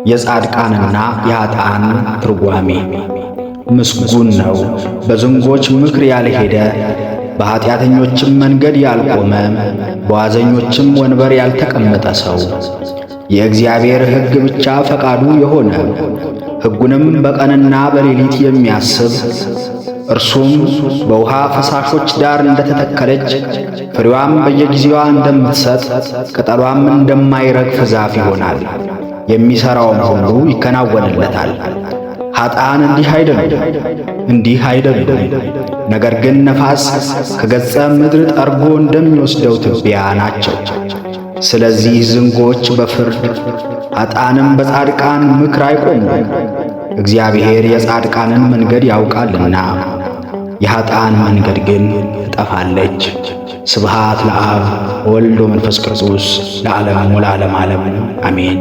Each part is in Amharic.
የጻድቃንና የኃጥአን ትርጓሜ። ምስጉን ነው በዝንጎች ምክር ያልሄደ፣ በኀጢአተኞችም መንገድ ያልቆመ፣ በዋዘኞችም ወንበር ያልተቀመጠ ሰው። የእግዚአብሔር ሕግ ብቻ ፈቃዱ የሆነ፣ ሕጉንም በቀንና በሌሊት የሚያስብ፣ እርሱም በውሃ ፈሳሾች ዳር እንደተተከለች፣ ፍሬዋም በየጊዜዋ እንደምትሰጥ፣ ቅጠሏም እንደማይረግፍ ዛፍ ይሆናል። የሚሠራውም ሁሉ ይከናወንለታል። ኃጥአን እንዲህ አይደሉም፣ እንዲህ አይደሉም። ነገር ግን ነፋስ ከገጸ ምድር ጠርጎ እንደሚወስደው ትቢያ ናቸው። ስለዚህ ዝንጎች በፍርድ ኃጥአንም በጻድቃን ምክር አይቆሙም። እግዚአብሔር የጻድቃንን መንገድ ያውቃልና የኃጥአን መንገድ ግን ትጠፋለች። ስብሃት ለአብ ወወልድ ወመንፈስ ቅዱስ ለዓለሙ ለዓለም ዓለም አሜን።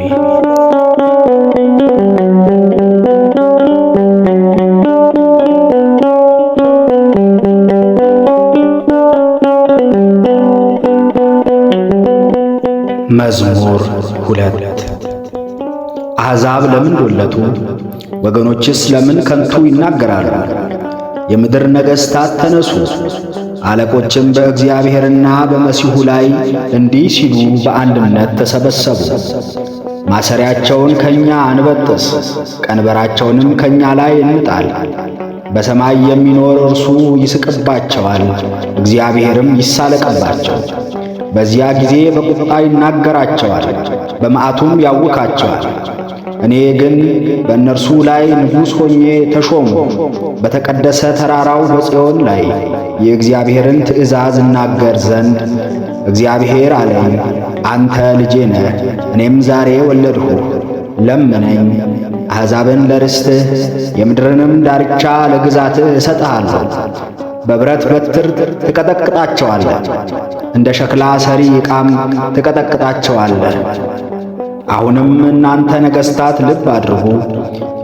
መዝሙር 2። አሕዛብ ለምን ዶለቱ? ወገኖችስ ለምን ከንቱ ይናገራሉ? የምድር ነገሥታት ተነሱ፣ አለቆችም በእግዚአብሔርና በመሲሑ ላይ እንዲህ ሲሉ በአንድነት ተሰበሰቡ። ማሰሪያቸውን ከኛ አንበጥስ፣ ቀንበራቸውንም ከኛ ላይ እንጣል። በሰማይ የሚኖር እርሱ ይስቅባቸዋል፣ እግዚአብሔርም ይሳለቅባቸው። በዚያ ጊዜ በቁጣ ይናገራቸዋል፣ በመዓቱም ያውካቸዋል። እኔ ግን በእነርሱ ላይ ንጉሥ ሆኜ ተሾምሁ፣ በተቀደሰ ተራራው በጽዮን ላይ የእግዚአብሔርን ትእዛዝ እናገር ዘንድ እግዚአብሔር አለኝ፣ አንተ ልጄ ነህ፣ እኔም ዛሬ ወለድሁህ። ለምነኝ፣ አሕዛብን ለርስትህ የምድርንም ዳርቻ ለግዛትህ እሰጥሃለሁ። በብረት በትር ትቀጠቅጣቸዋለህ፣ እንደ ሸክላ ሰሪ ዕቃም ትቀጠቅጣቸዋለህ። አሁንም እናንተ ነገሥታት ልብ አድርጉ፣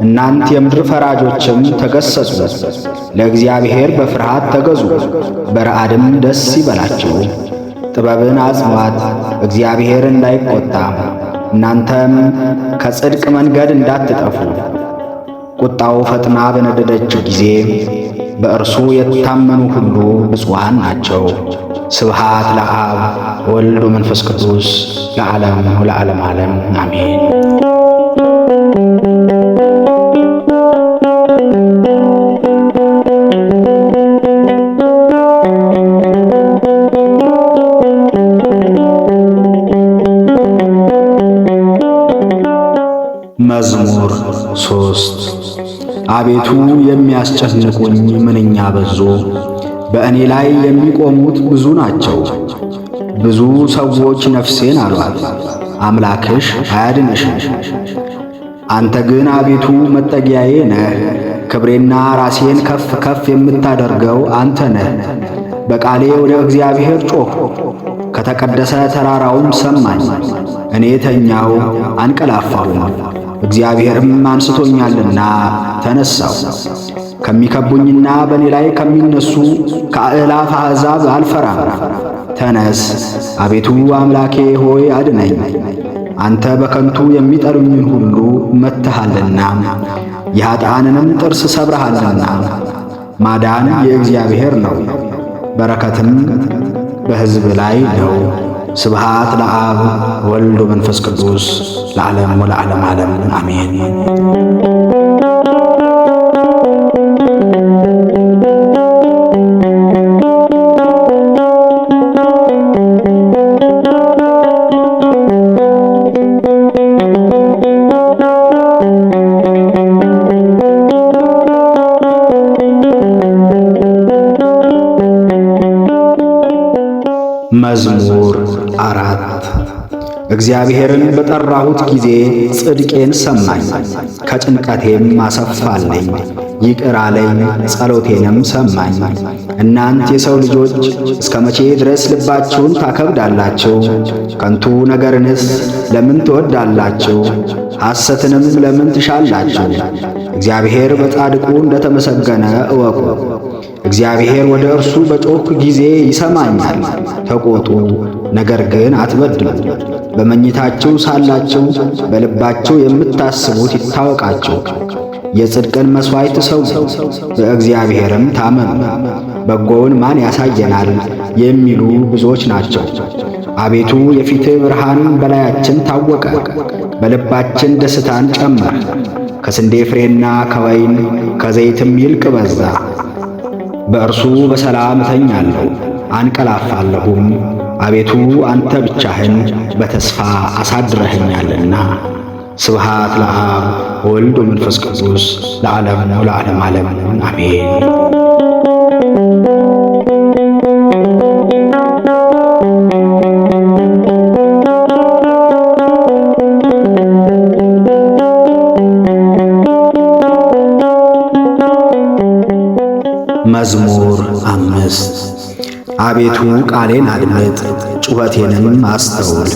እናንት የምድር ፈራጆችም ተገሠጹ። ለእግዚአብሔር በፍርሃት ተገዙ፣ በረዓድም ደስ ይበላችሁ። ጥበብን አጽኗት፣ እግዚአብሔር እንዳይቆጣ፣ እናንተም ከጽድቅ መንገድ እንዳትጠፉ። ቁጣው ፈጥና በነደደችው ጊዜ በእርሱ የታመኑ ሁሉ ብፁዓን ናቸው። ስብሃት ለአብ ወልድ ወመንፈስ ቅዱስ ለዓለም ወለዓለም ዓለም አሜን። መዝሙር 3። አቤቱ የሚያስጨንቁኝ ምንኛ በዙ! በእኔ ላይ የሚቆሙት ብዙ ናቸው። ብዙ ሰዎች ነፍሴን አሏት፣ አምላክሽ አያድንሽም። አንተ ግን አቤቱ መጠጊያዬ ነህ፣ ክብሬና ራሴን ከፍ ከፍ የምታደርገው አንተ ነህ። በቃሌ ወደ እግዚአብሔር ጮኽሁ፣ ከተቀደሰ ተራራውም ሰማኝ። እኔ ተኛው አንቀላፋሁም፣ እግዚአብሔርም አንስቶኛልና ተነሳሁ። ከሚከቡኝና በእኔ ላይ ከሚነሱ ከአእላፍ አሕዛብ አልፈራም። ተነስ አቤቱ አምላኬ ሆይ አድነኝ። አንተ በከንቱ የሚጠሉኝን ሁሉ መትሃልና የኃጥአንንም ጥርስ ሰብረሃልና። ማዳን የእግዚአብሔር ነው፣ በረከትም በሕዝብ ላይ ነው። ስብሃት ለአብ ወልድ ወመንፈስ ቅዱስ ለዓለም ወለዓለም ዓለም አሜን። መዝሙር 4። እግዚአብሔርን በጠራሁት ጊዜ ጽድቄን ሰማኝ፣ ከጭንቀቴም አሰፋልኝ። ይቅር አለኝ፣ ጸሎቴንም ሰማኝ። እናንት የሰው ልጆች እስከ መቼ ድረስ ልባችሁን ታከብዳላችሁ? ከንቱ ነገርንስ ለምን ትወዳላችሁ? ሐሰትንም ለምን ትሻላችሁ? እግዚአብሔር በጻድቁ እንደተመሰገነ እወቁ። እግዚአብሔር ወደ እርሱ በጮኽኩ ጊዜ ይሰማኛል። ተቆጡ፣ ነገር ግን አትበድሉ። በመኝታችሁ ሳላችሁ በልባችሁ የምታስቡት ይታወቃችሁ። የጽድቅን መሥዋዕት ሰው፣ በእግዚአብሔርም ታመኑ። በጎውን ማን ያሳየናል የሚሉ ብዙዎች ናቸው። አቤቱ የፊትህ ብርሃን በላያችን ታወቀ፣ በልባችን ደስታን ጨመር። ከስንዴ ፍሬና ከወይን ከዘይትም ይልቅ በዛ። በእርሱ በሰላም እተኛለሁ አንቀላፋለሁም፣ አቤቱ አንተ ብቻህን በተስፋ አሳድረኸኛልና። ስብሃት ለአብ ወወልድ ወመንፈስ ቅዱስ ለዓለሙ ለዓለም ዓለም አሜን። መዝሙር 5። አቤቱ ቃሌን አድምጥ፣ ጩኸቴንም አስተውል፣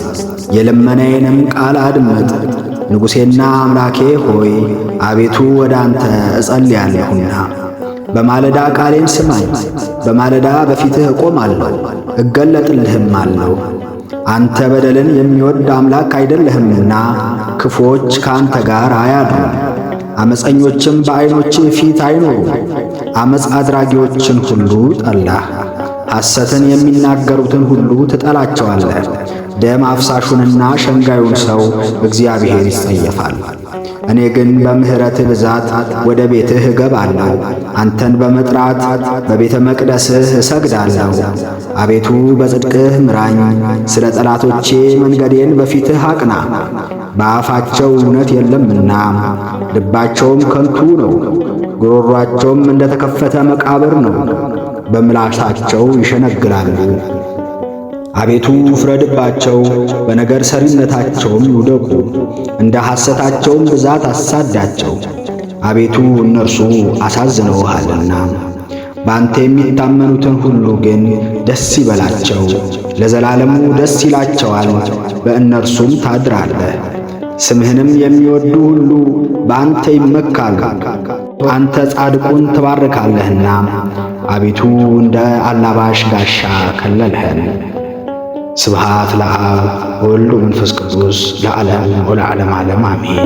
የልመናዬንም ቃል አድምጥ። ንጉሴና አምላኬ ሆይ አቤቱ ወደ አንተ እጸልያለሁና፣ በማለዳ ቃሌን ስማኝ። በማለዳ በፊትህ እቆማለሁ እገለጥልህም አለሁ። አንተ በደልን የሚወድ አምላክ አይደለህምና ክፉዎች ከአንተ ጋር አያድሩም። አመፀኞችም በዐይኖችህ ፊት አይኖሩም። አመፅ አድራጊዎችን ሁሉ ጠላህ፣ ሐሰትን የሚናገሩትን ሁሉ ትጠላቸዋለህ። ደም አፍሳሹንና ሸንጋዩን ሰው እግዚአብሔር ይጸየፋል። እኔ ግን በምሕረትህ ብዛት ወደ ቤትህ እገባለሁ፣ አንተን በመጥራት በቤተ መቅደስህ እሰግዳለሁ። አቤቱ በጽድቅህ ምራኝ፣ ስለ ጠላቶቼ መንገዴን በፊትህ አቅና። በአፋቸው እውነት የለምና ልባቸውም ከንቱ ነው። ጉሮሯቸውም እንደ ተከፈተ መቃብር ነው፣ በምላሳቸው ይሸነግላሉ። አቤቱ ፍረድባቸው፣ በነገር ሰሪነታቸውም ይውደቁ፣ እንደ ሐሰታቸውም ብዛት አሳዳቸው። አቤቱ እነርሱ አሳዝነውሃልና። በአንተ የሚታመኑትን ሁሉ ግን ደስ ይበላቸው፣ ለዘላለሙ ደስ ይላቸዋል፣ በእነርሱም ታድራለህ። ስምህንም የሚወዱ ሁሉ በአንተ ይመካሉ። አንተ ጻድቁን ትባርካለህና፣ አቤቱ እንደ አላባሽ ጋሻ ከለልኸን። ስብሃት ለአብ ወወልድ ወመንፈስ ቅዱስ ለዓለም ወለዓለም ዓለም አሜን።